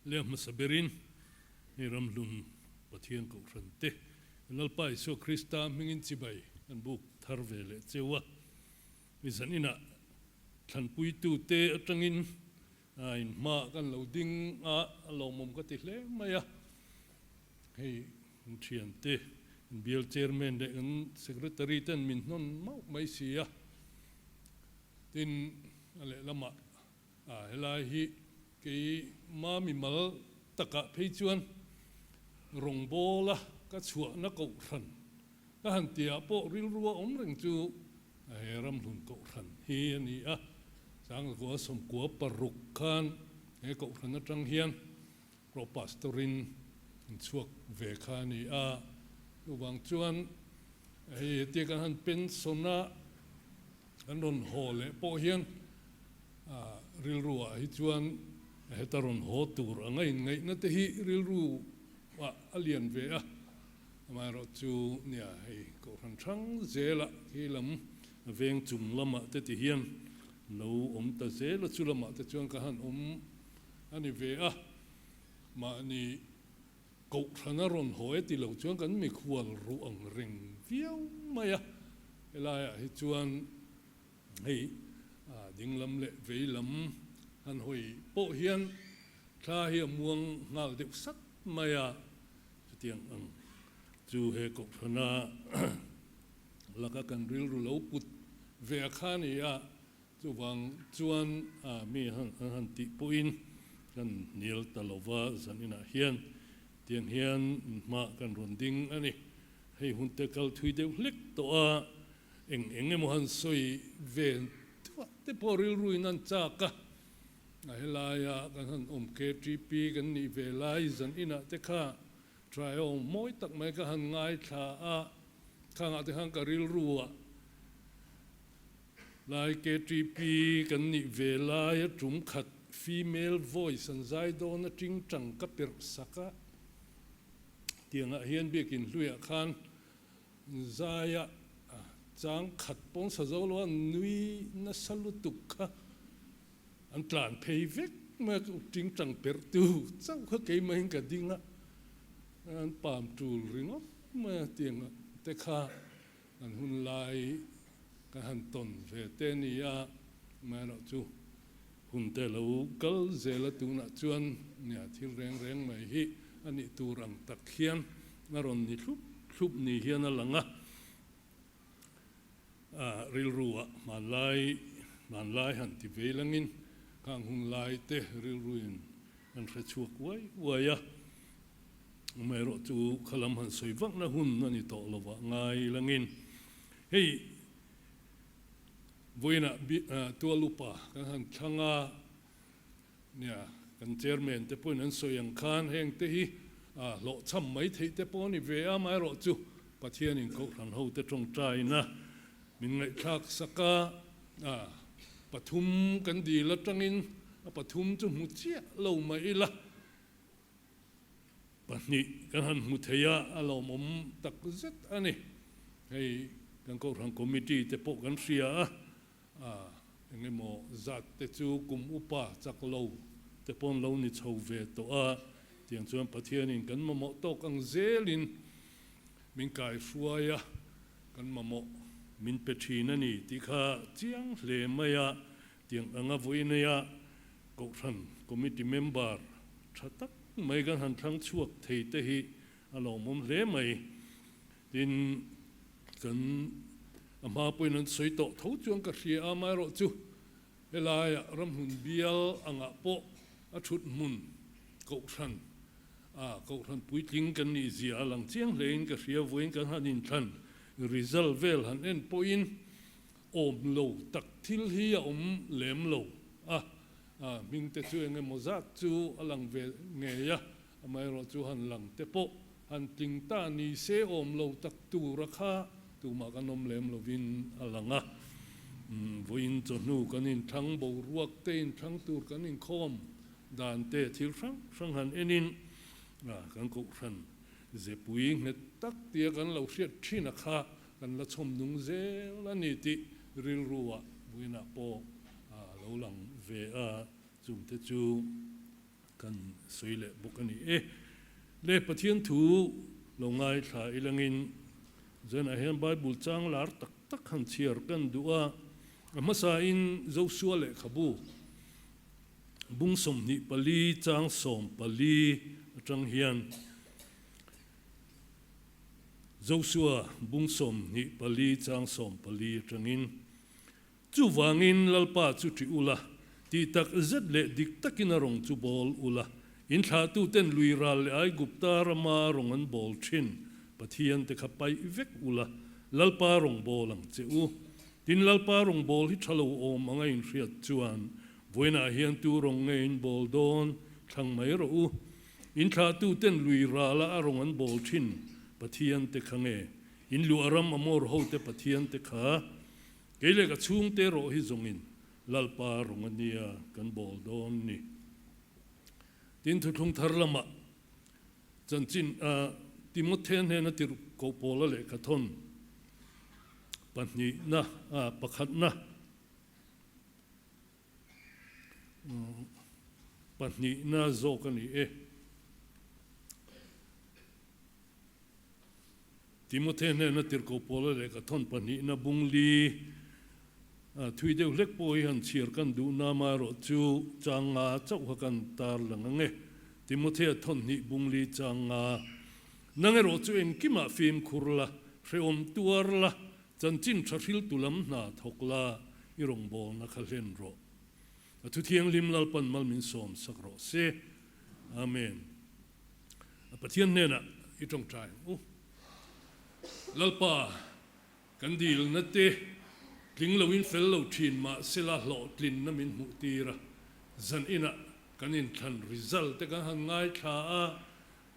Leh hmasa berin hei ramhlun Pathian Kohhran te Lalpa Isua Krista hmingin chibai an buk thar ve leh cheu a. Mi zan inah thlanpuitute atangin a inhma kan lo ding a, a lawmawm ka ti hle mai a. Hei kan thiante, kan bial chairman leh kan secretary ten min hnawn mauh mai si a. Tin, a lehlamah a helai hi kei mami mal takah phei chuan rawngbawla ka chhuahna kohhran ka han tihah pawh rilru a awm reng chu he ramhlun kohhran hi a ni a. Sangkua sawmkua paruk khan he kohhran atang hian Pro Pastor-in an chhuak ve kha a ni a, chuvang chuan hei hetia kan han pension a, kan rawn haw leh pawh hian rilru ah hi chuan heta rawn haw tur anga inngaihna te hi rilru ah a lian ve a, amaherawh chu nia hei Kohhran hrang zelah khi lam veng chung lamah te ti hian lo awm ta zel a, chu lamah te chuan ka han awm A ni ve a, mahni kohhran a rawn haw e ti lo chuan kan mikhual ruh ang reng viau mai a, helaiah hi chuan hei dinglam leh veilam han hawi pawh hian thla hi a muang nghal deuh sat mai a, chutiang ang chu he kohhrana laka kan rilru lo put ve a kha a ni a. Chuvang chuan mi an han tih pawhin kan hnial ta lova, zaninah hian tiang hian hma kan rawn ding a ni. Hei hun te kal thui deuh hlek tawh a, eng eng emaw han sawi ve thuah te pawh rilruin an chak a, a helaia kan han awm KTP kan nih ve lai zaninah te kha Trial mawi tak mai ka han ngaithla a, khangah te khan ka rilruah Lai KTP kan nih ve lai a tum khat female voice an zai dawn a ting tang ka perh sak a, tiangah hian biakin hluiah khan zai a chang khat pawn sa zo lo a nui nasa lutuk kha an tlan phei vek mai a, ting tang perh tu chauh kha keimahin ka ding a, an pam tul ringawt mai a tiangah te kha. An hun lai ka han tawn ve te a ni a, amaherawhchu hun te lo kal zel a tunah chuan nia thil reng reng mai hi a nih tur ang tak hian a rawn ni thlup thlup ni hian a lang a, rilru ah hmanlai hmanlai han ti vei langin khang hun lai te rilruin an hre chhuak uai uai a. Amaherawh chu kha lam han sawi vakna hun a ni tawh lo vah ngai langin hei vawiinah tual upa kan han thlang a, nia kan chairman te pawhin an sawi ang khan heng te hi hlawhchham mai theih te pawh a ni ve a, amaherawh chu Pathianin Kohhran hote tawngtaina min ngaihthlak sak a, pathum kan dil atangin a pathum chu hmu chiah lo mai ila. Pahnih kan han hmu thei a, a lawmawm tak zet a ni. Hei kan Kohhran Committee te pawh kan hria a, a eng emaw zat te chu kum upa chak lo te paw'n lo ni chho ve tawh a, tiang chuan Pathianin kan mamawh tawk ang zelin min kaihruai a, kan mamawh min pe thin a ni tih kha chiang hle mai a, Tiang anga vawineia Kohhran Committee member tha tak mai kan han thlang chhuak thei te hi a lawmawm hle mai. Tin, kan a hma pawhin an sawi tawh tho chuan ka hria a, amaherawhchu helaiah ramhmun bial angah pawh a thut hmun Kohhran a Kohhran puitling kan nih zia a lang chiang hlein ka hria, vawiin kan han inthlan result vel han en pawhin Awm lo tak thil hi a awm lem lo a, hming te chu eng emaw zat chu a lang ve ngei a, amaherawh chu han lang te pawh han tling ta ni se awm lo tak tura kha tumah kan awm lem lovin a lang a. Vawiin chawhnu kan inthlang boruak te inthlang tur kan inkhawm dan te thil hrang hrang han enin kan kohhran zepui nghet tak tia kan lo hriat thin a kha Kan la chhawm nung zel a ni tih rilruah vawiinah pawh a lo lang ve a, chungte chu kan sawi leh bawk a ni e. Le Pathian thu lo ngaithla ilangin zanah hian Bible chang lar tak tak han chhiar kan duh a, a hmasain Josua lehkhabu bung 24 chang 14 atang hian Josua bung 24 chang 14 atangin Chuvangin Lalpa chu ṭih ula, tih tak zet leh dik takin a rawng chu bawl ula, in thlahtuten lui ral leh Aigupta rama rawng an bawl ṭhin Pathian te kha paih vek ula, Lalpa rawng bawl ang che u. Tin, Lalpa rawng bawl hi ṭha lo awm anga in hriat chuan, vawiinah hian tu rawng nge in bawl dawn thlang mai rawh u. In thlahtuten lui rala a rawng an bawl ṭhin Pathian te kha nge in luah ram Amor hote Pathian te kha Kei leh ka chhungte erawh hi zawngin Lalpa rawng a nia kan bawl dawn ni. Tin, thuthlung thar lamah chanchin Timothea hnena tirh koh Paula lehkha thawn pahnihna, pakhatna, pahnihna zawk a ni e. Timothea hnena tirhkoh Paula lehkha thawn pahnihna bung li thui deuh hlek pawh hi han chhiar kan duh nama erawh chu chang nga chauh kha kan tar lang ang e. Timothea thawn hnih bung li chang nga nang erawh chu engkimah fimkhur la, hrehawm tuar la, chanchin tha hriltu lam hna thawk la, i rawngbawlna kha hlen rawh. A thuthianghlim Lalpan mal min sawm sak rawh se. Amen. Pathian hnenah i tawngtai ang u. Lalpa, kan dilna te tling loin fel lo thin mah sela hlawhtlinna min hmuh tir a, zan inah kan inthlan result te kan han ngaithla a,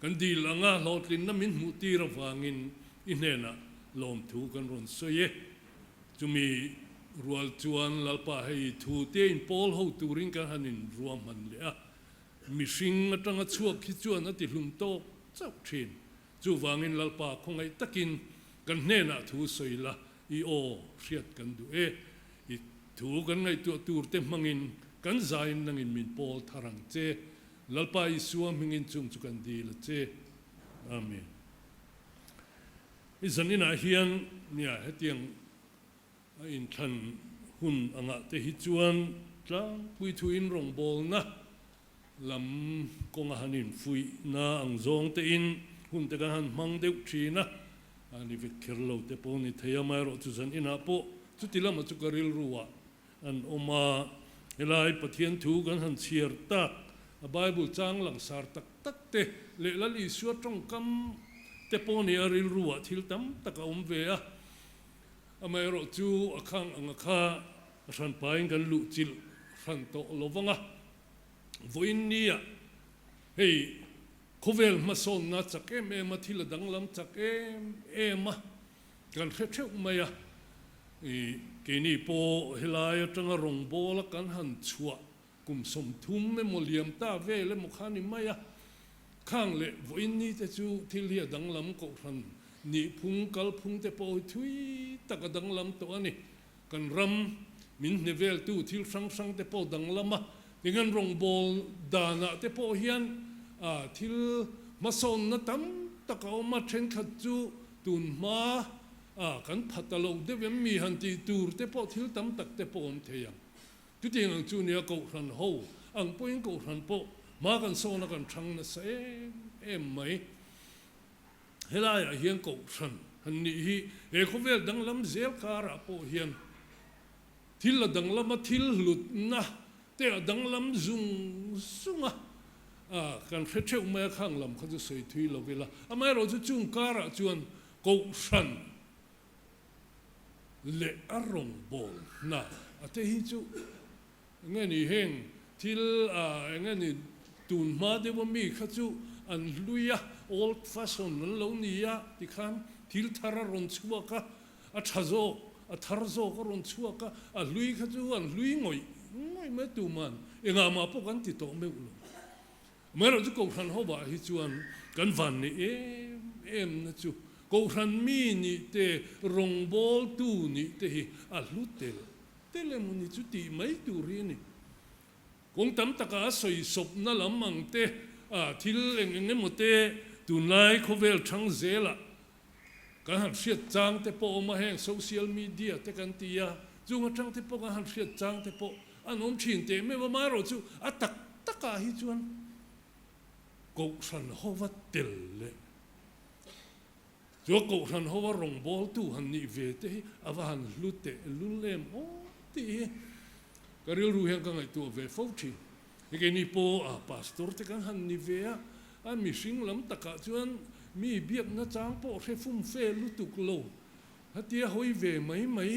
kan dil anga hlawhtlinna min hmuh tir avangin i hnenah lawmthu kan rawn sawi e. Chumi rual chuan Lalpa hei thu te inpawl ho turin kan han inruahman leh a. Mihring atanga chhuak hi chuan a tihlum tawk chauh thin. Chuvangin Lalpa khawngaih takin kan hnenah thu sawi la, i aw hriat kan duh e. I thu kan ngaihtuah tur te hmangin kan zain nangin min pawl thar ang che. Lalpa Isua hmingin chung chu kan dil a che. Amen. I zaninah hian nia hetiang A inthlan hun angah te hi chuan tlangpui thuin rawngbawlna lam kawnga han infuihna ang zawng tein hun te kan han hmang deuh thin a, a ni vek kher lo te pawh ni thei a, amaherawhchu zan inah pawh chuti lama chu ka rilru ah an awm a, helai Pathian thu kan han chhiar tak a Bible chang langsar tak tak te leh Lal Isua tawngkam te pawh ni a rilru ah thil tam tak a awm ve a. Amaherawh chu a khang anga kha a hran pain kan luh chilh hran tawh lo vang a, vawiin nia hei khawvel hmasawnna chak em em a, thil a danglam chak em em a, kan hre theuh mai a, i keini pawh helai atanga rawngbawla kan han chhuah kum 30 emaw liam ta vel emaw kha ni mai a, khang leh vawiin ni te chu thil hi a danglam kohhran nih phung kal phung te pawh hi thui tak a danglam tawh a ni. Kan ram min hne veltu thil hrang hrang te pawh danglam a, tingan rawngbâwl danah te pawh hian thil hmasawnna tam tak a awm a, thenkhat chu tun hma kan pha ta lo deuh em mi han tih tur te pawh thil tam tak te pawh awm thei ang. Chutiang ang chu nia Kohhran ho ang pawhin Kohhran pawh hma kan sawn a kan thang nasa em em mai. Helaiah hian Kohhran han nih hi he khawvel danglam zel karah pawh hian thil a danglam a, thil hlutna te a danglam zung zung a, kan hre theuh mai a, khang lam kha chu sawi thui lo ila. Amaherawhchu chung karah chuan Kohhran leh a rawngbâwl hna a te hi chu eng nge ni heng thil eng nge ni tun hma deuha mi kha chu an hlui a, old fashion an lo ni a tikhan thil thar a rawn chhuak a, a tha zawk, a thar zawk a rawn chhuak a, a hlui kha chu an hlui ngawih ngawih mai tuman engah mah pawh kan ti tawh meuh lo. Amaherawhchu Kohhran hovah hi chuan kan van neih em em na chu Kohhran mi nih te, rawngbawltu nih te hi a hlu tel tel emaw ni chu tih mai tur hi a ni. Kawng tam takah a sawi sawpna lam ang te, thil eng eng emaw te tunlai khawvel thang zelah kan han hriat chang te pawh awm a, heng social media te kan ti a, chung atang te pawh kan han hriat chang te pawh an awm thin teh meuh a, amaherawhchu a tak takah hi chuan Kohhran hova tel leh chu a Kohhran hova rawngbawltu han nih ve te hi a va han hlu teh lul em aw tih hi ka rilru hian ka ngaihtuah ve fo thin. Hei keini pawh a pastor te kan han ni ve a, a mihring lam takah chuan mi biakna chang pawh hre fum fe lutuk lo, hetia hawi ve mai mai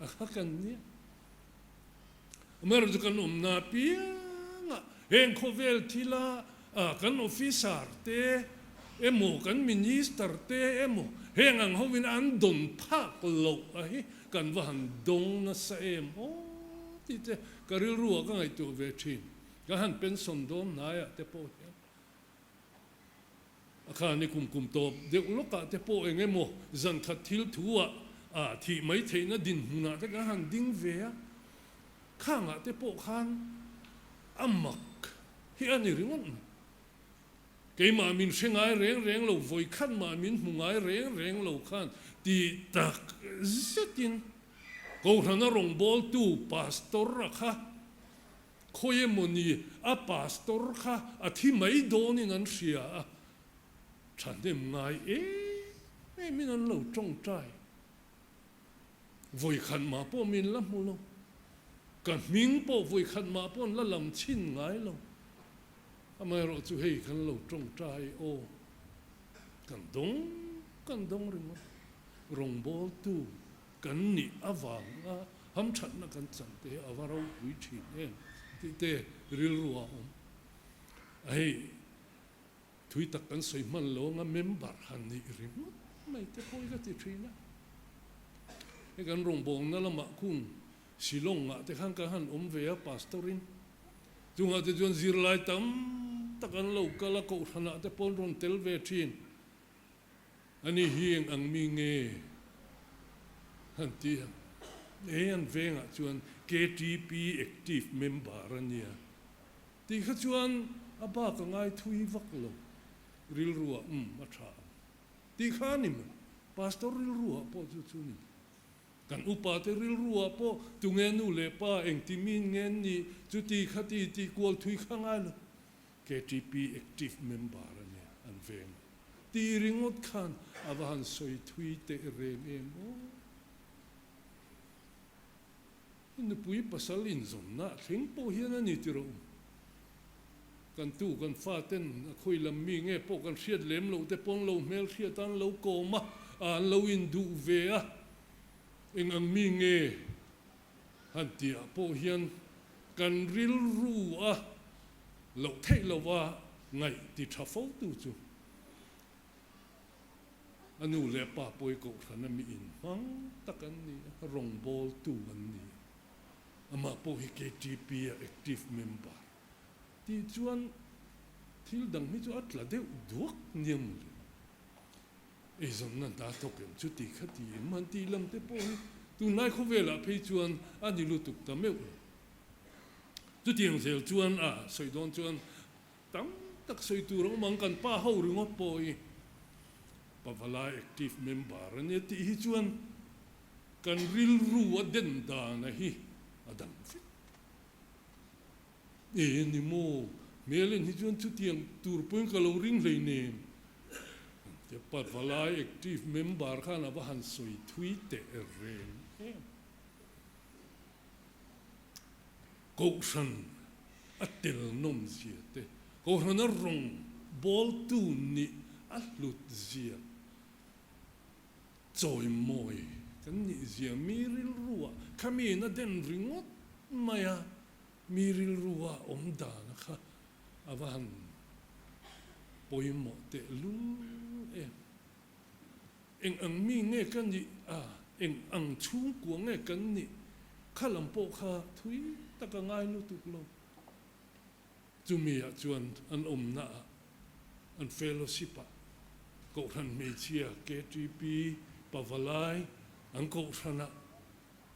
a kha kan nia. Amaherawhchu kan awmna apiangah heng khawvel thila kan officer te emaw kan minister te emaw heng ang hovin an dawn phak loh a hi kan va han dawng nasa em aw tih te ka rilru ah ka ngaihtuah ve thin. Ka han pension dawn hnaiah te pawh hian A khan i kum kum tawp deuh lawkah te pawh eng emaw zan khat thil thu ah ah thih mai theihna dinhmunah te kan han ding ve a, khangah te pawh khan a mak hi a ni ringawt mai. Keimah min hre ngai reng reng lo, vawikhat mah min hmu ngai reng reng lo khan ti tak zetin Kohhrana rawngbawltu Pastor a kha Khawi emawni a pastor kha a thi mai dawnin an hria a, thahnem ngai em emin an lo tawngtai. Vawikhat mah pawh min la hmu lo, ka hming pawh vawikhat mah pawh an la lam chhin ngai lo. Amaherawh chu hei kan lo tawngtai aw, kan dawng kan dawng ringawt, rawngbawltu kan nih avanga hamthatna kan chan te hi a va ropui thin em tih te rilru a awm a. Hei thui tak kan sawi hman lo anga member han nih ringawt mai te pawh hi ka ti thin a. Hei kan rawngbawlna lamah kung Shillong ah te khan kan han awm ve a pastor in chungah te chuan zirlai tam tak an lo kal a, kohhranah te pawh an rawn tel ve thin. Ani hi eng ang mi nge? Han ti a. He an vengah chuan KTP active member a nia tih kha chuan a bak a ngai thui vak lo. Rilruah umm a tha ang tih kha a ni mai. Pastor rilruah pawh chu chu ni. Kan upate rilruah pawh tunge nu leh pa engti min nge an nih chuti khati tih kual thui kha ngai lo. KTP active member a nia an veng a tih ringawt khan a va han sawi thui teh reng em aw. I nupui pasal inzawnna a thleng pawh hian a ni ti rawh u. Kan tu kan faten a khawi lam mi nge pawh kan hriat lem loh te pawn lo hmel hriat a an lo kawm a, an lo induh ve a, eng ang mi nge han tihah pawh hian kan rilru a loh theih lova ngaih ti tha fo tu chu a nu leh pa pawi kohhran a mi inhmang tak an ni a, rawngbawltu an ni a, amah pawh hi KTP a active member tih chuan thil dang hi chu a tla deuh duak nia mawle. Eizawnna hna thawk em chu ti kha ti em han tih lam te pawh hi tunlai khawvelah phei chuan a ni lutuk ta meuh lo. Chutiang zel chuan a sawi dawn chuan tam tak sawi tur a awm ang kan pa ho ringawt pawh hi Pavalai active member a nia tih hi chuan kan rilru a den dana hi a dang vek. E ni maw, hmelin hi chuan chutiang tur pawhin ka lo ring hleinem. An tia Pavalai active member khan a va han sawi thui teh reng em. Kohhran a tel nawm zia te, Kohhran a rawng bawltu nih a hlut zia chawimawi kan nih zia mi rilruah khamiin a den ringawt mai a. Mi rilrua awm dana kha a va han pawimawh teh lul em. Eng ang mi nge ka nih a, eng ang chhungkua nge kan nih kha lam pawh kha thui tak a ngai lutuk lo. Chumi ah chuan an awmna ah an fellowship ah Kohhran hmeichhia KTP Pavalai an Kohhran ah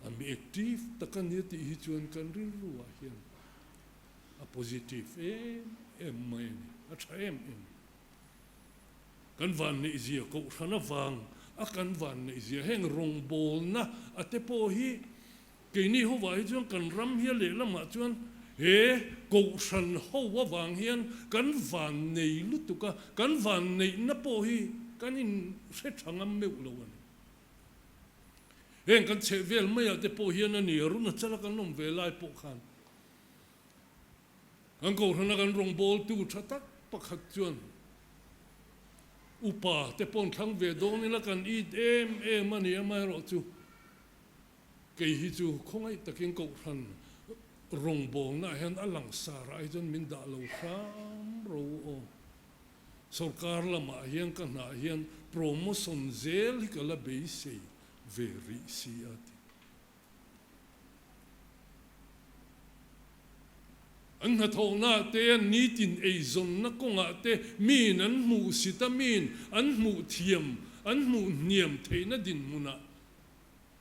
A mi active tak a nia tih hi chuan kan rilru ah hian a positive em em mai a ni, a tha em em. Kan vanneihzia kohhran avang a kan vanneihzia heng rawngbawlna a te pawh hi keini hovah hi chuan kan ram hi a lehlamah chuan he kohhran ho avang hian kan vannei lutuk a, kan vanneihna pawh hi kan in hre tha ngam meuh lo a ni. Heng kan chheh vel maiah te pawh hian a ni, Arunachala kan awm ve lai pawh khan Kan kohhrana kan rawngbawltu tha tak pakhat chuan upa te paw'n thlang ve dawn ila kan it em em a ni amaherawhchu kei hi chu khawngaih takin kohhran rawngbawlnaah hian a langsarah hi chuan min dah lo hram ro aw. Sorkar lamah hian ka hnah hian promotion zel hi ka la beisei ve rih si a ti. An hnathawhnaah te, an nitin eizawnna kawngah te miin an hmuh sit a, miin an hmuh thiam, an hmuh hniam theihna dinhmunah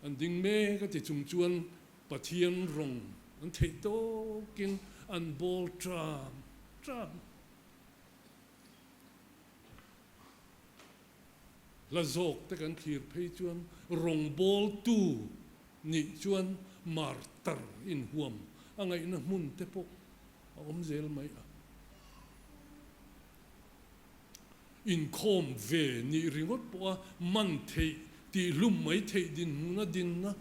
an ding mek a ti chung chuan Pathian rawng an theih tawkin an bawl ṭam ṭam. Hla zawk te kan thlir phei chuan rawngbawltu nih chuan martar inhuam a ngaihna hmun te pawh a awm zel mai a. Inkhawm ve nih ringawt pawha man theih tihhlum mai theih dinhmuna dinna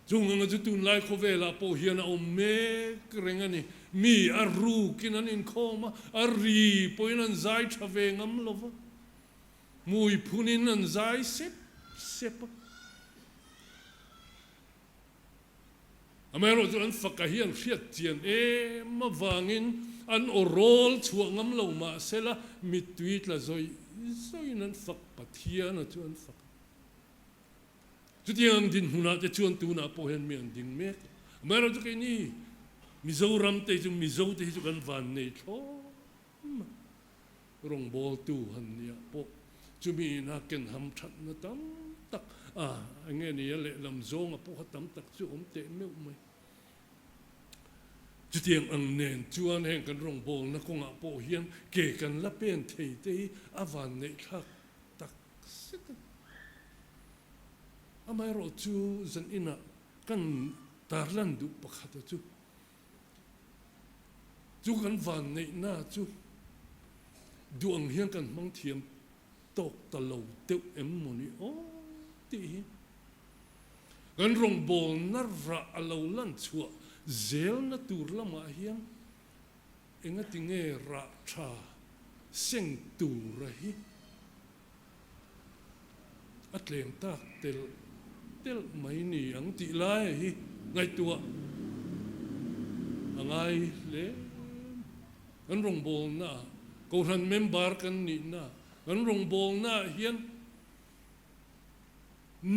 Chung anga chu tunlai khawvelah pawh hian a awm mek reng a ni. Mi a rukin an inkhawm a, a ri pawhin an zai tha ve ngam lo va, hmui phunin an zai sep sep a. Amaherawhchu an faka hi an hriat chian em avangin an aw rawl chhuah ngam lo mahsela mittui tla zawih zawihin an fak Pathiana chu an fak a. Chutiang ang dinhmunah te chuan tunah pawh hian mi an ding mek a. Amaherawhchu keini Mizoram te hi chu Mizo te hi chu kan vannei thlawm a, rawngbawltu han nia pawh chumi ina ken ham thatna tam tak a eng nge nia lehlam zawnga pawh kha tam tak chu awm teh meuh mai. Chutiang ang nen chuan heng kan rawngbawlna kawngah pawh hian ke kan la pen thei te hi a vanneih thlak tak zet a. Amaherawh chu zan inah kan tarlan duh pakhata chu, chu kan vanneihna chu duh ang hian kan hmang thiam tawk ta lo deuh em maw ni aw tih hi kan rawngbawlna rah a lo lan chhuah zelna tur lamah hian Engati nge rah tha seng tura hi a tlem tak telh telh mai ni ang tih laia hi ngaihtuah a ngai hle. Kan rawngbawlna ah, Kohhran member kan nihna ah, kan rawngbawlna ah hian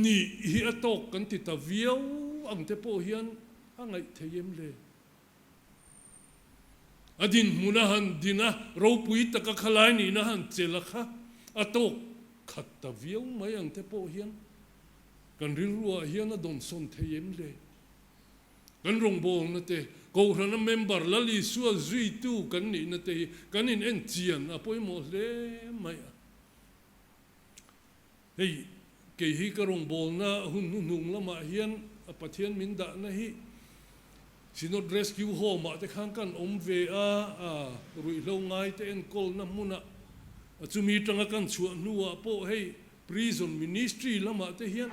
nih hi a tawk kan ti ta viau ang te pawh hian a ngaih thei em le? A dinhmun a han din a, ropui taka khalai nihna a han chelh a kha a tawk khat ta viau mai ang te pawh hian kan rilruah hian a dawnsawn thei em le? Kan rawngbawlna te, Kohhrana member Lal Isua zuitu kan nihna te hi kan in en chian a pawimawh hle mai a. Hei, kei hi ka rawngbawlna hun hnuhnung lamah hian a Pathian min dahna hi Synod Rescue Home ah te khan kan awm ve a, a ruihhlo ngai te enkawlna hmunah a chumi tanga kan chhuah hnuah pawh hei Prison Ministry lamah te hian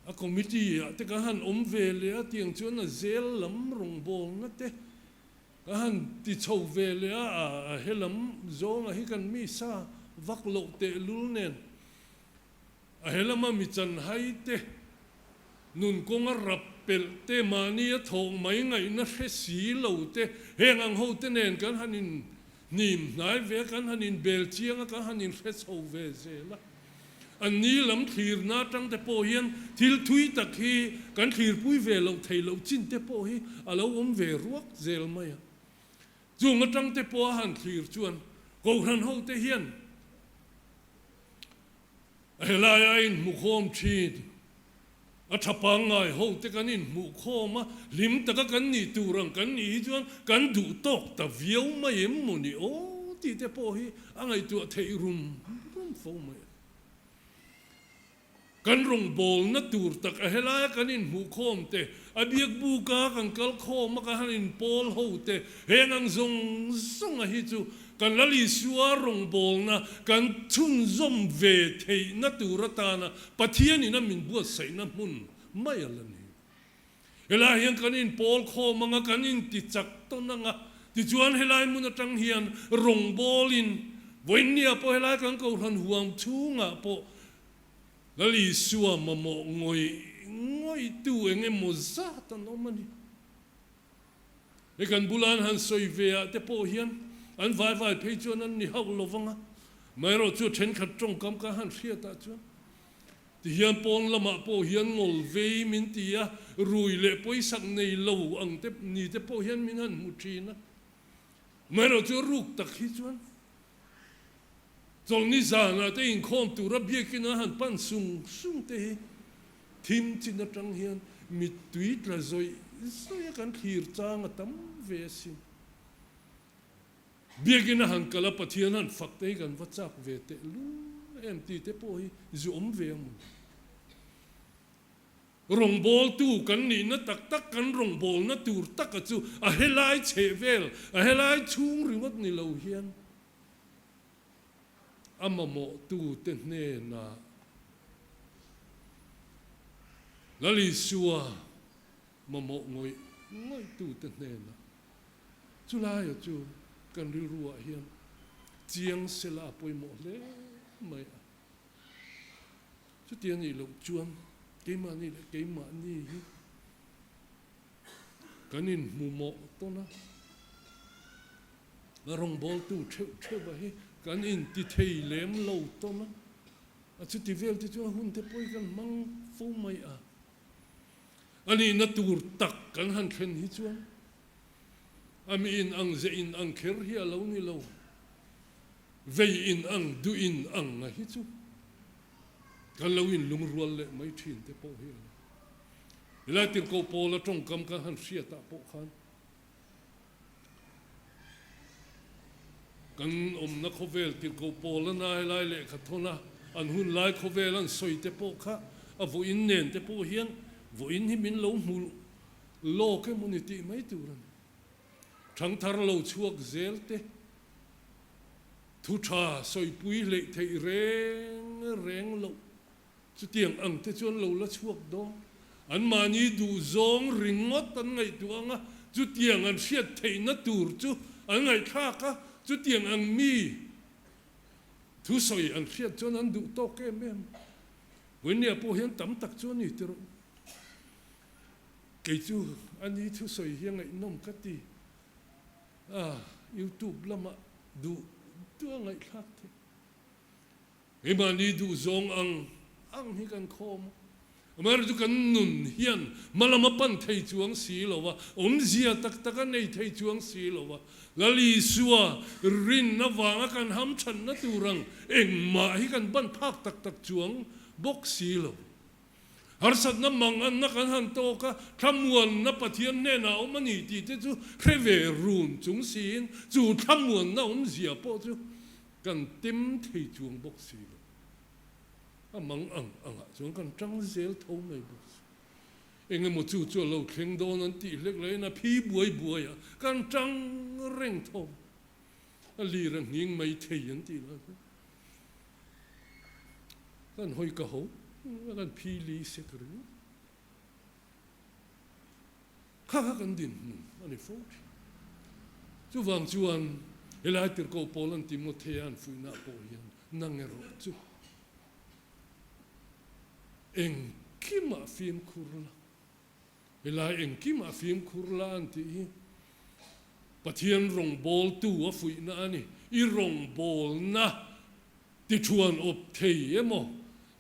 a committee ah te kan han awm ve leh a, tiang chuan a zel lam rawngbawlna te Ka han ti chho ve leh a, a helam zawnga hi kan mi sa vak loh tehlul nen a helama mi chanhai te, nun kawnga rap pelh te, mahni a thawh mai ngaihna hre si lo te, heng ang ho te nen kan han in hnim hnai ve a, kan han in bel chiang a, kan han in hre chho ve zel a. An ni lam thlirna atang te pawh hian thil thui tak hi kan thlirpui ve loh theih loh chin te pawh hi a lo awm ve ruak zel mai a. Chung atang te pawh a han thlir chuan Kohhran ho te hian a helai a inhmukhawm thin. A tha pangngai ho te kan inhmuh khawm a, hlim taka kan nih tur ang kan nih hi chuan kan duh tawk ta viau mai em maw ni aw tih te pawh hi a ngaihtuah theih rum rum fo mai a. Kan rawngbawlna tur tak a helaia kan inhmuh khawm te, a biak buka kan kal khawm a kan han inpawl ho te, heng ang zawng zawnga hi chu kan Lal Isua rawngbawlna kan chhunzawm ve theihna tur atana Pathianin a min buatsaihna hmun mai a la ni. Helai hian kan inpawl khawm anga kan intichak tawn anga, tichuan helai hmun atang hian rawngbawlin vawiinniah pawh helai kan kohhran huam chhungah pawh Lal Isua mamawh ngawih ngawihtu eng emaw zat an awm a ni. He kan bula an han sawi ve ah te pawh hian an vai vai phei chuan an ni hauh lo vang a, amaherawhchu thenkhat tawngkam kan han hriat ah chuan Tihian pawn lamah pawh hian ngawl vei min ti a, rui leh pawisak nei lo ang te ni te pawh hian min han hmu thin a. Amaherawhchu ruk tak hi chuan chawlhni zanah te inkhawm tura biakin an han pan sung sung te hi thim chin atang hian mittui tla zawih zawih a kan thlir chang a tam ve asin. Biakina han kal a Pathian han fak te hi kan va chak ve teh lul em tih te pawh hi zu awm ve ang maw? Rawngbawltu kan nihna tak tak kan rawngbawlna tur taka chu a helai chheh vel, a helai chhung ringawt ni lo hian a mamawhtute hnenah Lal Isua mamawh ngawih ngawihtute hnenah Chulaia chu kan rilruah hian chiang sela a pawimawh hle mai a. Chuti a nih loh chuan keimahni leh keimahni hi kan inhmu mawh tawn a, a rawngbawltu theuh theuha hi kan inti thei lem lo tawn a, a chuti vel te chuan hun te pawh hi kan hmang fo mai a. A nihna tur tak kan han thlen hi chuan A mi in ang ze in ang kher hi a lo ni lo. Vei in ang, duh in ang a hi chu kan lo in lungrual leh mai thin te pawh hi a ni. Helai tirhkoh Paula tawngkam kan han hriat ah pawh khan kan awmna khawvel tirhkoh Paula na helai lehkha thawn a an hun lai khawvel an sawi te pawh kha a vawiin nen te pawh hian vawiin hi min lo hmu Lawk emaw ni tih mai tur a ni. Thangthar lo chhuak zel te, thu tha sawipui hleih theih reng reng loh chutiang ang te chuan lo la chhuak dawn. Anmahni duhzawng ringawt an ngaihtuah ang a, chutiang an hriat theihna tur chu an ngaihthlak a, chutiang ang mi thusawi an hriat chuan an duh tawk em em. Vawinia pawh hian tam tak chu a ni tiraw. Kei chu a ni thusawi hi a ngaihnawm ka ti a, youtube lamah duh duh a ngaihthlak theih. Keimahni duh zawng ang ang hi kan khawm a, amaherawhchu chu kan nun hian hma lam a pan thei chuang si lo a, awmzia tak tak a nei thei chuang si lo a, Lal Isua rin avanga kan hamthanna tur ang engmah hi kan ban phak tak tak chuang bawk si lo. Harsatna manganna kan han tawk a, thlamuanna Pathian hnenah a awm a ni tih te chu hre ve run chung siin chu thlamuanna awmzia pawh chu kan tem thei chuang bawk si lo. A mang ang angah chuan kan tang zel tho mai bawk si. Eng emaw chu chu a lo thleng dawn an tih hlek laiin a phi buai buai a, kan tang reng tho. A lir a nghing mai thei an tih lai chuan kan hawi ka ho a kan phi li sek ringawt. Kha kha kan dinhmun a ni fo thin. Chuvang chuan helai tirhkoh pawl an Timothea an fuihna pawh hian nang erawh chu engkimah fimkhur la. Helai engkimah fimkhur la an tih hi Pathian rawngbawltu a fuihna a ni. I rawngbawlna tithuan awp thei emaw,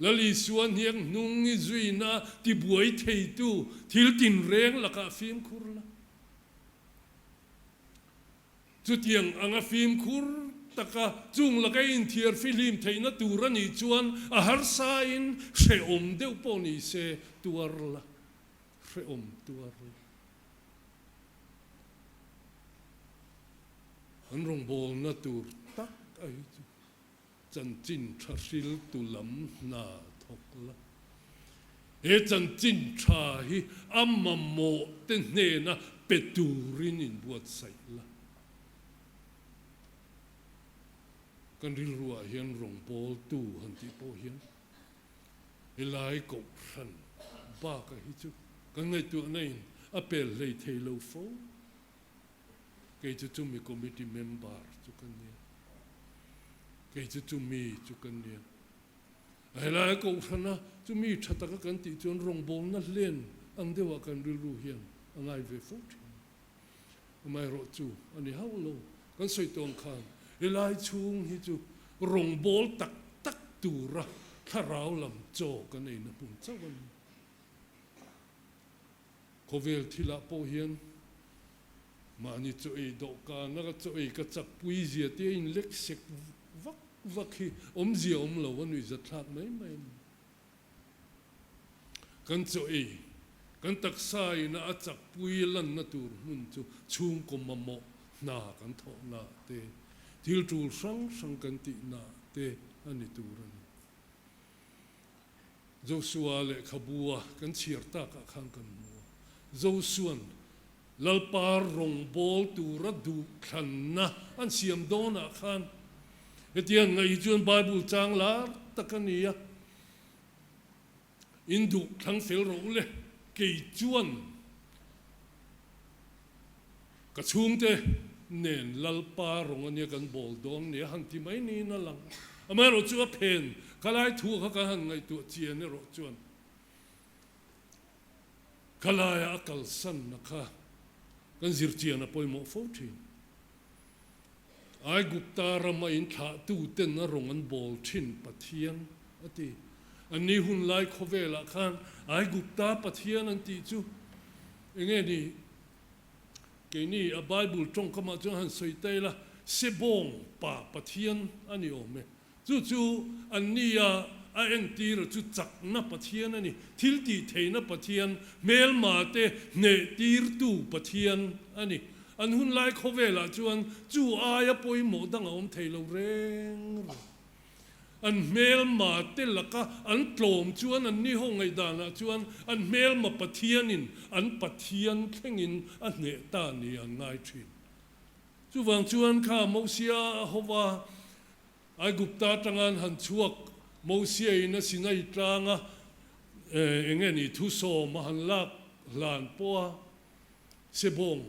Lal Isua hniak hnung i zuina tibuai theitu thil tinreng lakah fimkhur la. Chutiang anga fimkhur taka chung laka inthiar fihlim theihna tur a nih chuan a harsain hrehawm deuh pawh ni se tuar la, hrehawm tuar la. An rawngbawlna tur tak a hi chu chanchin tha hriltu lam hna thawk la. He chanchin tha hi a mamawh te hnena pe turin inbuatsaih la. Kan rilruah hian rawngbawltu han tih pawh hian helai kohhran baka hi chu kan ngaihtuahna in a pel hlei thei lo fo. Kei chu chumi committee member chu ka nia. Kei chu chumi chu ka nia. A helai kohhrana chumi tha taka kan tih chuan rawngbawlna hlen ang deuhah kan rilru hian a ngai ve fo thin. Amaherawhchu a ni hauh lo. Kan sawi tawng khan helai chhung hi chu rawngbâwl tak tak tura thlarau lam chaw kan eina hmun chauh a ni. Khawvel thilah pawh hian mahni chaw ei dawhkana ka chaw ei ka chak pui zia te a inlek sek vak vak hi awmzia awm lo a nuihzatthlak mai mai a ni. Kan chaw ei, kan taksa ina a chakpui lanna tur hmun chu chhungkaw mamawh hna kan thawhna te, thil tul hrang hrang kan tihna te a ni tur a ni. Josua lehkhabua kan chhiar takah khan kan hmu a, Josua'n Lalpa rawngbâwl tura duhthlanna an siam dawnah khan hetiang ngaih hi chuan Bible chang lar tak a ni a, In duh thlang fel rawh u le, kei chuan ka chhungte nen Lalpa rawng a nia kan bawl dawn nia han ti mai niin a lang. Amaherawhchu a phen khalai thu kha kan han ngaihtuah chian erawh chuan Khalaia a kalsanna kha kan zirchian a pawimawh fo thin. Aigupta rama inthlahtuten a rawng an bawl thin Pathian a ti. Anni hun lai khawvelah khan Aigupta Pathian an tih chu enge ni? Keini a Bible tawngkamah chuan han sawi ta ila, Sebawng pa Pathian a ni awm e. Chu chu anni a a entira chu chakna Pathian a ni, thil tih theihna Pathian, hmelma te hneh tirtu Pathian a ni. An hun lai khawvelah chuan chu aia pawimawh dang a awm thei lo reng reng. An hmelma te laka an tlawm chuan anni ho ngaihdanah chuan an hmelma Pathianin an Pathian thlengin a hneh ta ni an ngai thin. Chuvang chuan kha Mosia hova Aigupta atanga an han chhuak Mosia in a Sinai tlanga eng nge ni thusawm a han lak hlan pawh a sebawng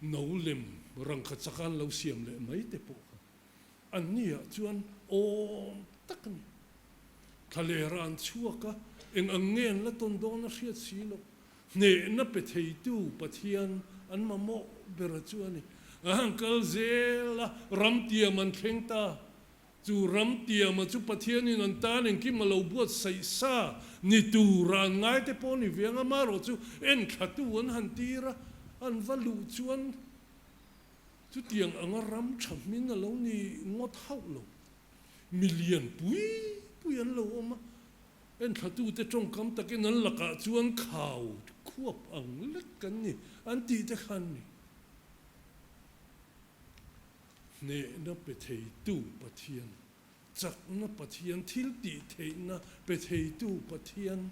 no lem rangkha chaka an lo siam leh mai te pawh kha anni ah chuan awm tak a ni. Thlalera an chhuak a, eng ang nge an la tawn dawn a hriat si loh. Hnehna pe theitu Pathian an mamawh ber chu a ni. A han kal zel a, ramtiam an thleng ta. Chu ramtiama chu Pathianin an tan engkim a lo buatsaih sa ni tura an ngai te pawh a ni ve ang. Amaherawh chu enthlatu an han tir a, an va luh chuan chutiang anga ram tha hmin a lo ni ngawt hauh lo. Milian pui pui an lo awm a. Enthlatute tawngkam takin an lakah chuan khau khuap ang lek kan ni an tih te khan ni. Hnehna pe theitu Pathian, chakna Pathian, thil tih theihna pe theitu Pathian.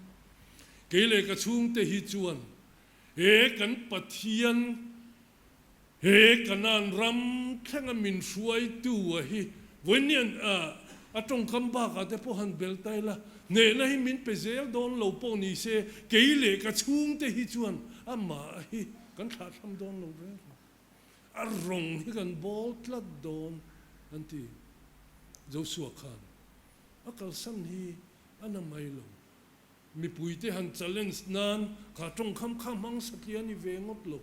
Kei leh ka chhungte hi chuan he kan Pathian, he Kanaan ram thlenga min hruaitu a hi vawiin a tawngkam bakah te pawh han bel ta ila, hnehna hi min pe zel dawn lo pawh ni se, kei leh ka chhungte hi chuan amah hi kan thlahthlam dawn lo reng reng. A rawng hi kan bawl tlat dawn an ti. Joshua khan a kalsan hi a na mai lo. Mipuite han challenge nan kha tawngkham kha hmang satliah a ni ve ngawt lo.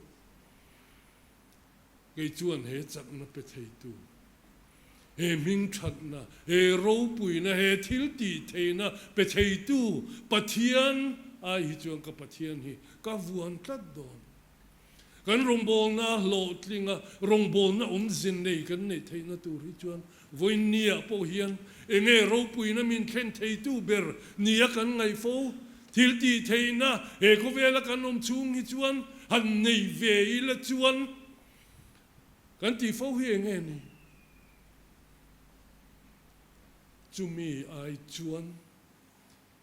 Kei chuan he chakna pe theitu, he hming thatna, he ropuina, he thil tih theihna pe theitu Pathian ai hi chuan ka Pathian hi ka vuan tlat dawn. Kan rawngbawlna hlawhtlinga rawngbawlna awmzin nei kan neih theihna tur hi chuan vawiinniah pawh hian enge ropuina min thlen theitu ber nia kan ngaih fo? Thil tih theihna he khawvela kan awm chhung hi chuan han nei ve ila chuan kan tih fo hi enge ni? Chumi ai chuan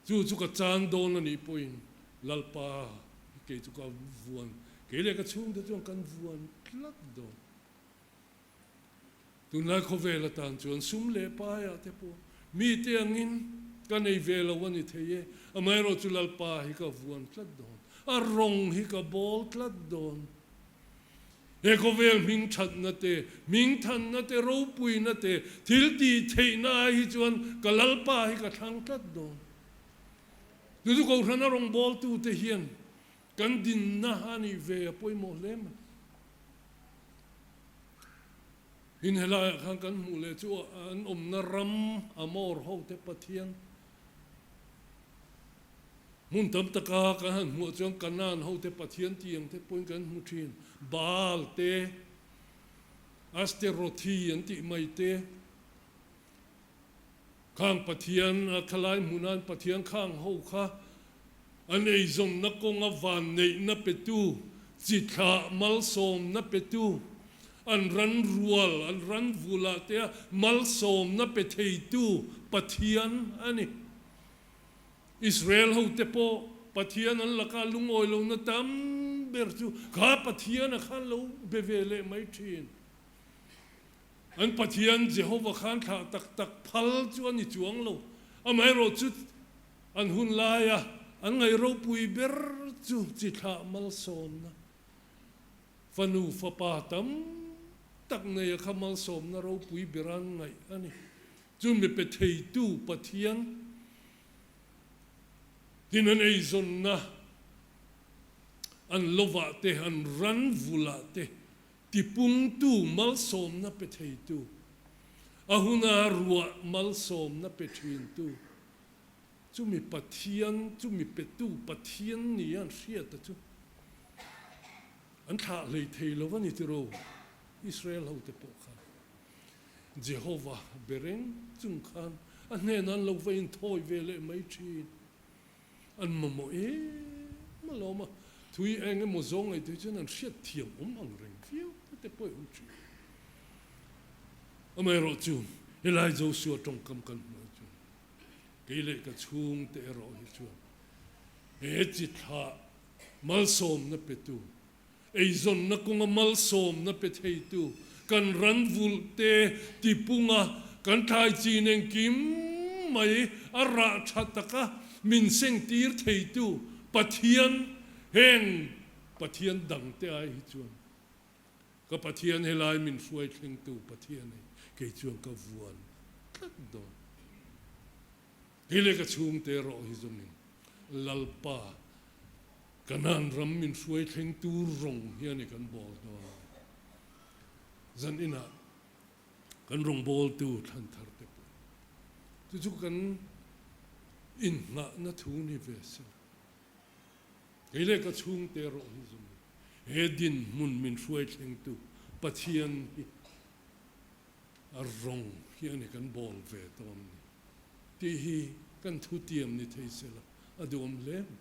Chu chu ka chan dawn a nih pawhin Lalpa kei chu ka vuan, kei leh ka chhungte chuan kan vuan tlat dawn. Tunlai khawvel atan chuan sum leh paiah te pawh mite angin ka nei ve lo a ni thei e, amaherawhchu Lalpa hi ka vuan tlat dawn, a rawng hi ka bawl tlat dawn. He khawvel hming thatna te, hming thanna te, ropuina te, thil tih theihna ai hi chuan ka Lalpa hi ka thlang tlat dawn. Chu chu Kohhrana rawngbawltute hian kan dinna a nih ve a pawimawh hle mai. Tin helaiah khan kan hmuh leh chu an awmna ram Amor hote Pathian, Hmun tam taka kan han hmuh chuan Kanaan hote Pathian tih ang te pawhin kan hmu thin. Baal te, Asterothi an tih mai te, khang Pathian a thalai hmuhnan Pathian khang ho kha an eizawnna kawnga vanneihna petu, chi thlah malsawmna petu, an ran rual, an ran vulah te a malsawmna pe theitu Pathian a ni. Israel hote pawh Pathian an laka lungawi lohna tam ber chu kha Pathian a khan lo be ve leh mai thin. An Pathian Jehova khan thlah tak tak phal chu a ni chuang lo. Amaherawh chu an hun laia an ngaih ropui ber chu chi thlah malsawmna, fanu fapa tam tak neia kha malsawmna ropui ber an ngaih a ni. Chu mi pe theitu Pathian tin an eizawnna, an lovah te, an ran vulah te tipungtu malsawmna pe theitu, a huna ruah malsawmna pe thintu, chu mi Pathian, chu mi petu Pathian nia an hriata chu an thlah hlei thei lo a ni tiraw Israel hote pawh khan. Jehova be reng chung khan a hnenah an lo va inthawi ve leh mai thin. An mamawh em alawm a, thui eng emaw zawng ngaihtuah chuan an hriat thiam awm ang reng viau te pawh i awm thin. Amaherawhchu, helai Joshua tawngkam kan hmuh hi chuan kei leh ka chhungte erawh hi chuan he chi thlah malsawmna petu Eizawnna kawnga malsawmna pe theitu kan ran vulh te tipunga kan thlai chin engkim mai a rah tha taka min sengtir theitu Pathian heng Pathian dangte ai hi chuan ka Pathian helai min hruai thlengtu Pathian hi kei chuan ka vuan tlat dawn. Kei leh ka chhungte erawh hi zawngin Lalpa Kanaan ram min hruai thleng tur rawng hi a ni kan bawl dawn a ni. Zan inah kan rawngbawltu thlan thar te pawh chu chu kan innghahna thu ni ve se la. Kei leh ka chhungte erawh hi zawngin he dinhmun min hruai thlengtu Pathian hi a rawng hi a ni kan bawl ve dawn ni tih hi kan thutiam ni thei se la a duhawm hle mai.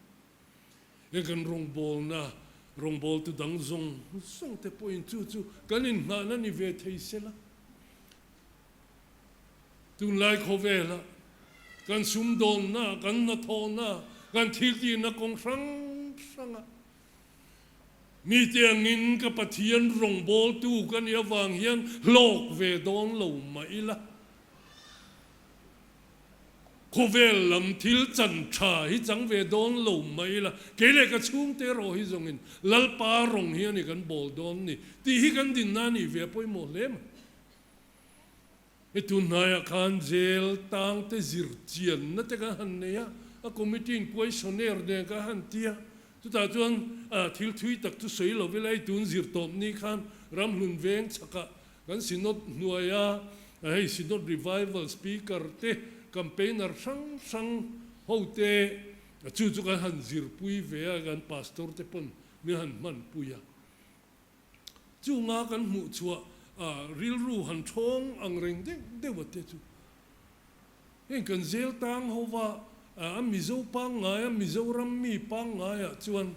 He kan rawngbawlna, rawngbawltu dang zawng zawng te pawhin chu chu kan inhnahna ni ve thei se la. Tunlai khawvela kan sumdawnna, kan hnathawhna, kan thiltihna kawng hrang hranga mite angin ka Pathian rawngbawltu ka nih avang hian hlawk ve dawn lo mah ila. Khawvel lam thil chan tha hi chang ve dawn lo mai la, kei leh ka chhungte erawh hi zawngin Lalpa rawng hi a ni kan bawl dawn ni tih hi kan dinna a nih ve a pawimawh hle mai. Hei tun hnaiah khan jail tangte zir chianna te kan han nei a, a committee in questionnaire nen kan han ti a, chutah chuan thil thui tak chu sawi lo ila hei tun zir tawp ni khan Ramhlun veng chhakah Kan Synod hnuaia hei Synod Revival Speaker te, Campaigner hrang hrang ho te chu chu kan han zirpui ve a, kan Pastor te pawn min han hmanpui a. Chunga kan hmuh chhuah rilru han thawng ang reng deuh deuh a te chu heng kan zel tang ho va a Mizo pangngai a Mizoram mi pangngaiah chuan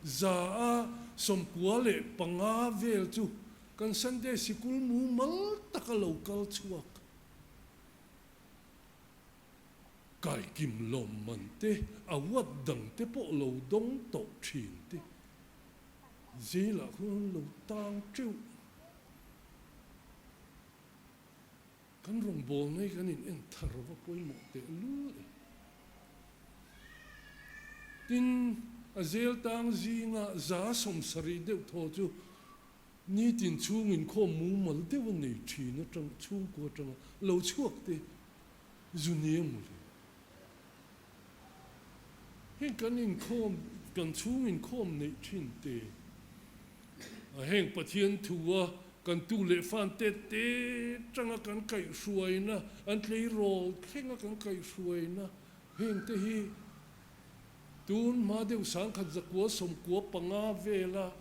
195 vel chu kan Sunday sikul mumal taka lo kal chhuak. Kaikim lawmman te, award dang te pawh lo dawng tawh thin te Zelah khuan an lo tang teuh. Kan rawngbawlna hi kan in en thar va pawimawh teh lul e. Tin, a zel tang zinga 70% deuh thaw chu nitin chhung inkhawm mumal deuh a nei thin atang chhungkua atanga lo chhuak te zu nia mawle. Heng kan inkhawm, kan chhung inkhawm neih thin te, a heng Pathian thua kan tu leh fan te te tanga kan kaihhruaina, an tleirawl thlenga kan kaihhruaina heng te hi tun hma deuh 1995 vela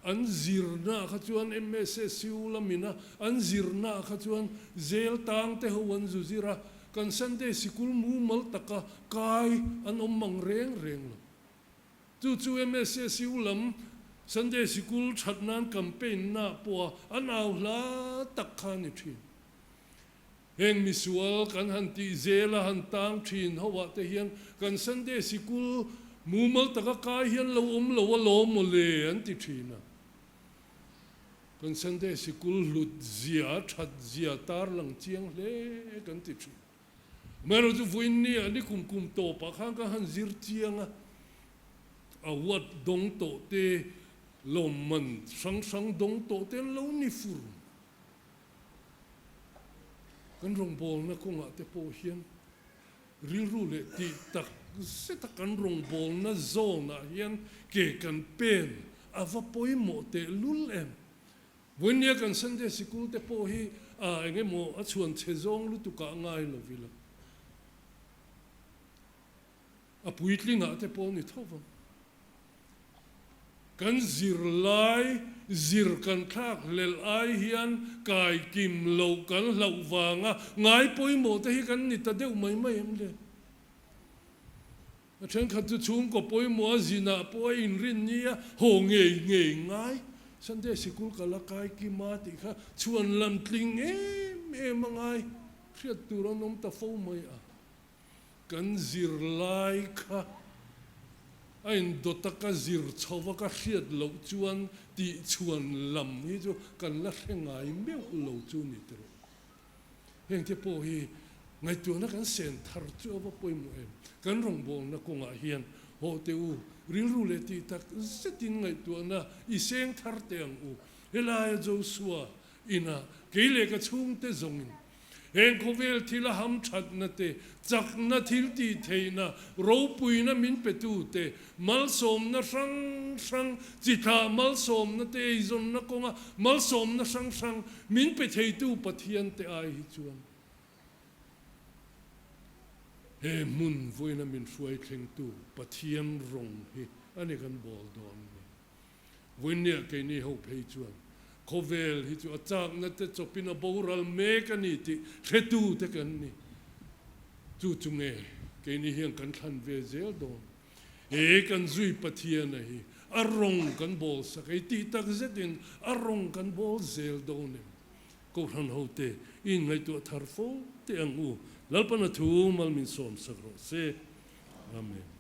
an zirna kha chuan MSSU lamina an zirna kha chuan zel tang te ho an zu zir a, kan Sunday sikul mumal taka kai an awm mang reng reng lo. Chu chu MSSU lam Sunday sikul that nan campaign na pawha an au hla tak kha a ni thin. Heng misual kan han tih zel a han tang thin ho ah te hian kan Sunday sikul mumal taka kai hian lo awm lo a lawm maw le an ti thin a. Kan Sunday sikul hlut zia that zia tar lang chiang hle kan ti thin. Amaherawhchu chu vawiin ni ah ni kum kum tawp ah khan ka han zir chiang a, award dawng tawh te lawmman hrang hrang dawng tawh te an lo ni fur. Kan rawngbawlna kawngah te pawh hian rilru leh tih tak zeta kan rawngbawlna zawnah hian ke kan pen a va pawimawh teh lul em? Vawinia kan Sunday sikul te pawh hi a eng emaw a chhuan chhe zawng lutukah ngai lo ila a puitlingah te pawh ni tho vang. Kan zirlai zir kan thlak hlelh ai hian kai kim loh kan hlauh vanga ngai pawimawh te hi kan ni ta deuh mai mai em le? A thenkhat chu chhungkaw pawimawh a zinah pawh a inrin nia haw ngei ngei ngai. Sunday sikul ka la kai kim a tih kha chhuan lam tling em em a ngai hriat tur an awm ta fo mai a. Kan zirlai kha a indawt a ka zir chho va ka hriat loh chuan tih chhuan lam hi chu kan la hre ngai meuh lo chu ni tawh. Heng te pawh hi ngaihtuahna kan sen thar chu a va pawimawh em. Kan rawngbawlna kawngah hian haw teh u, rilru leh tih tak zetin ngaihtuahna i seng thar teh ang u. Helaia Joshua inah kei leh ka chhungte zawngin Heng khawvel thil a hamthatna te, chakna thil tih theihna, ropuina min petu te, malsawmna hrang hrang, chi thlah malsawmna te, eizawnna kawnga malsawmna hrang hrang min pe theitu Pathian te ai hi chuan he hmun vawiina min hruai thlengtu Pathian rawng hi a ni kan bawl dawn ni. Vawinia keini ho phei chuan khawvel hi chu a chakna te chawpin a boral mek a ni tih hretu te kan ni. Chu chu nge keini hian kan thlan ve zel dawn. He kan zui Pathiana hi a rawng kan bawl sak ei tih tak zetin a rawng kan bawl zel dawn em? Kohhran hote i inngaihtuah thar fo teh ang u. Lalpana thu mal min sawm sak rawh se. Amen.